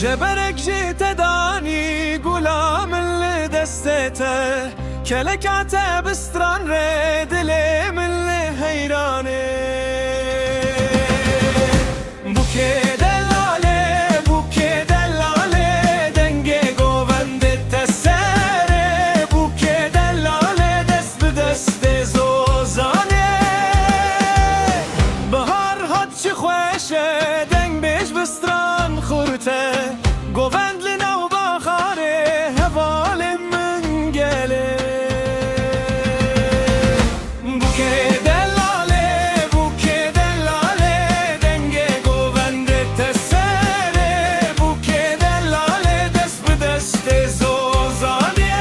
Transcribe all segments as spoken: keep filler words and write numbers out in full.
Jeberek jî te danî gula min li destê te, keleka te bi stran re dilê min li heyran e. Bûkê delale, bûkê delale, dengê govendê te ser e, bûkê delale, dest bi destê zozan e. Bihar hat çi xweş e, dengbêj bi stran xurt e, govend li nav baxarê, hevalê min gel e. Bûkê delale, bûkê delale, dengê govendê te ser e, bûkê delale, dest bi destê zozanê.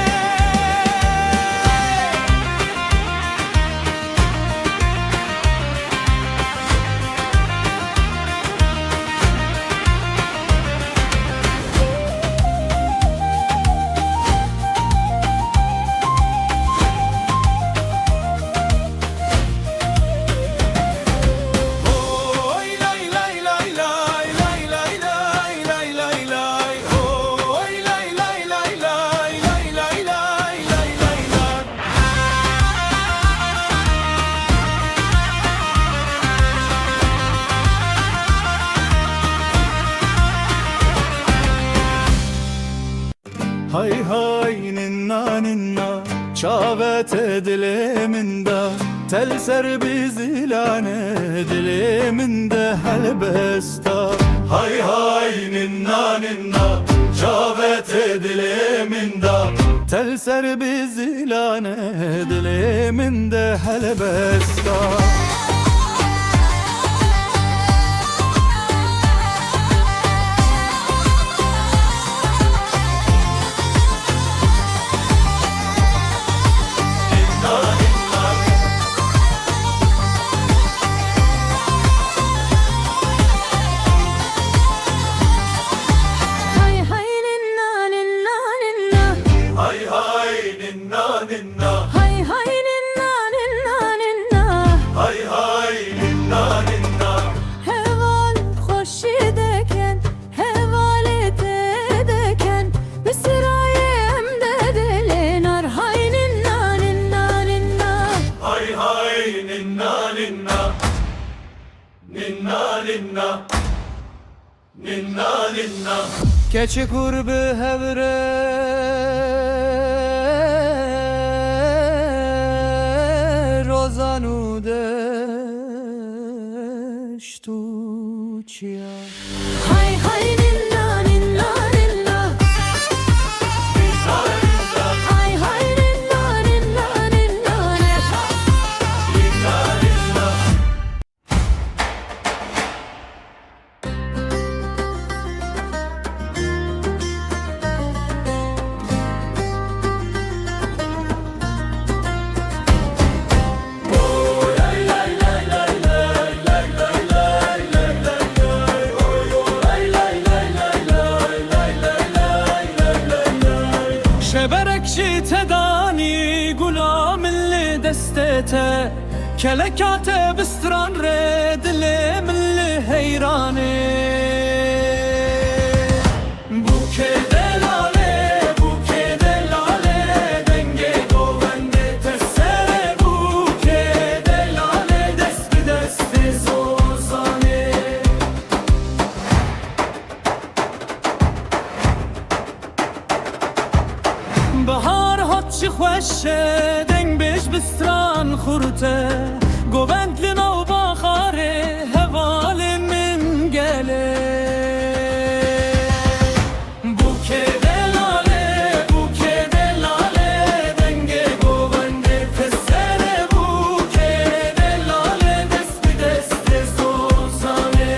Hay hay ninna ninna, çavê te dilê min de, tel ser bi zilane dilê min de helbesta. Hay hay ninna ninna, çavê te dilê min de, tel ser bi zilane dilê min de helbesta. Hay hay ninna ninna ninna. Hay hay ninna ninna. Hay hay ninna ninna ninna. Hay hay ninna ninna. Heval xweşî deken, hevalê te deken, bi sirayê em de dilê nar. Hay ninna ninna ninna. Hay hay ninna ninna. Ninna ninna. Ninna ninna. Keçik û bi hev re rozan û deşt û çiya. Hay hay ninna ninna ninna. Hay hay ninna ninna ninna. Şeberek jî te danî gula min li destê te. Keleka te bi stran re dilê min li heyran e. Bûkê delale, bûkê delale, dengê govendê te ser e, bûkê delale, dest bi destê zozanê. Bihar hat çi xweş e, dengbêj bi stran xurt e, govend li nav baxarê, hevalên min gel e. Bûkê delale, bûkê delale, dengê govendê te ser e, bûkê delale, dest bi destê zozanê.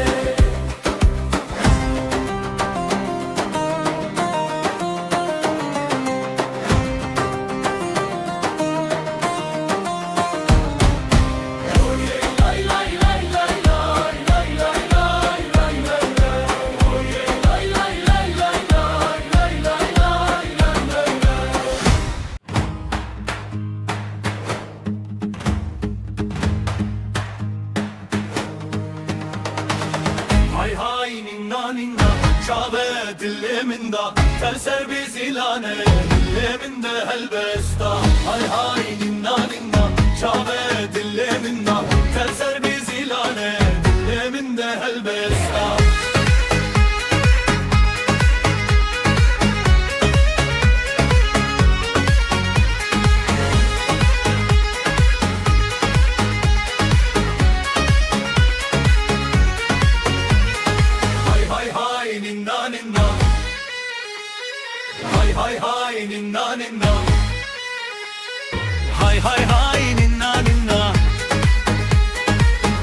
Hay hay ninna ninna, Çavê dilê min da, tel ser bi zîlane, dilê min de helbesta. Hay hay ninna ninna, çavê dilê min da, tel ser bi zîlane, dilê min de helbesta. Hay hay hay ninna ninna. Hay hay hay ninna ninna. Hay hay hay ninna ninna.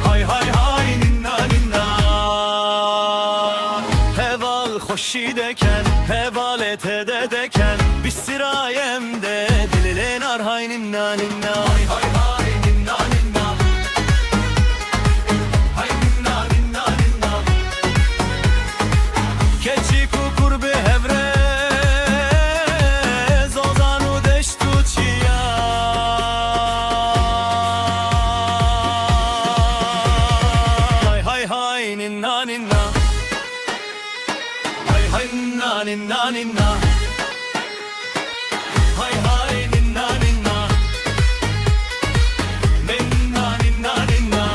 Hay hay hay ninna ninna. Heval xweşî deken, hevalê te de deken, bi sirayê em de dilê nar hay ninna ninna. Hay hay hay ninna ninna. Hay ninna ninna ninna. Keçik û kur bi hev re, zozan û deşt û çiya. Hay hay hay ninna ninna. Hay hay ninna ninna ninna. Hay hay ninna ninna. Ninna ninna ninna.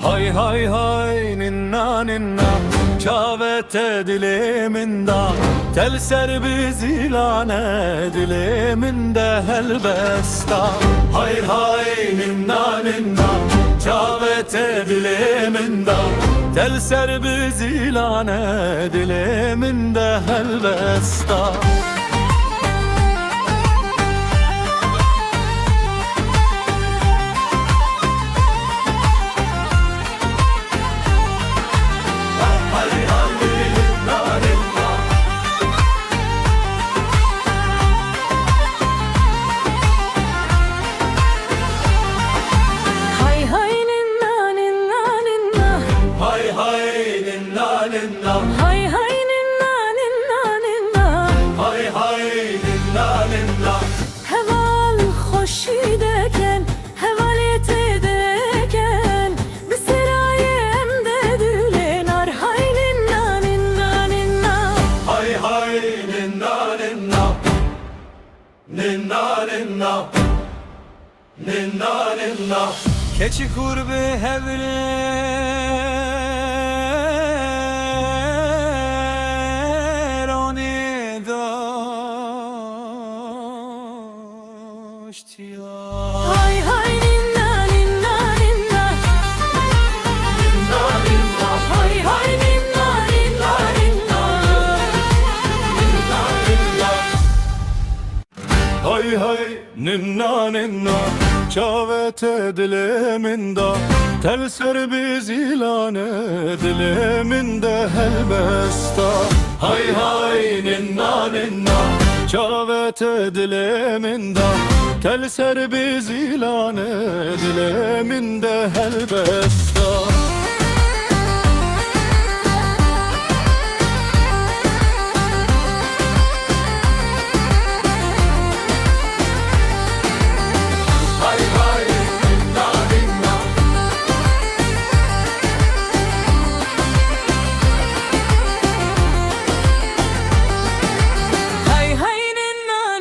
Hay hay hay ninna ninna, çavê te dilê min da, tel ser bi zîlane, dilê min de helbesta. Hay hay ninna ninna, çavê te dilê min da, tel ser bi zîlane, dilê min de helbesta. Hay hay ninna ninna ninna. Hay hay ninna ninna. Hay hay ninna ninna ninna. Hay hay ninna ninna. Heval xweşî deken, hevalê te deken, bi sirayê em de dilê nar hay ninna ninna ninna. Hay hay ninna ninna. Ninna ninna. Ninna ninna. Keçik û kur bi hev re, ronî doştiya. Hay hay ninna ninna ninna. Ninna ninna. Hay hay ninna ninna ninna. Ninna ninna. Hay hay ninna ninna, çavê te dilê min da, tel ser bi zîlane, dilê min de helbesta. Hay hay ninna ninna, çavê te dilê min da, tel ser bi zîlane, dilê min de helbesta. Hay hay ninna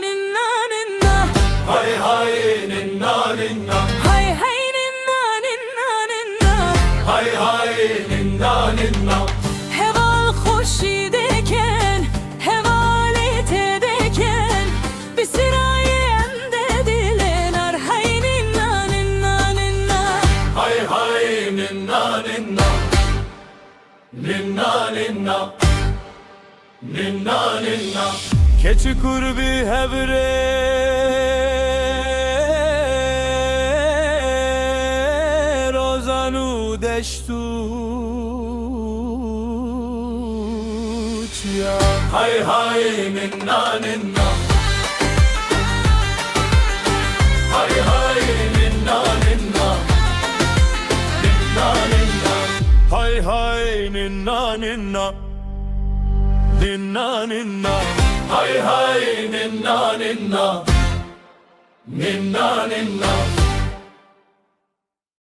ninna ninna. Hay hay ninna ninna. Hay hay ninna ninna ninna. ninna, ninna, ninna. Keçi kur bi hevrê rozan û deşt û çiya. Hay hay ninna ninna. Hay hay ninna ninna. Ninna ninna. Hay hay ninna ninna. Ninna ninna. Hay hay ninna ninna. Ninna ninna.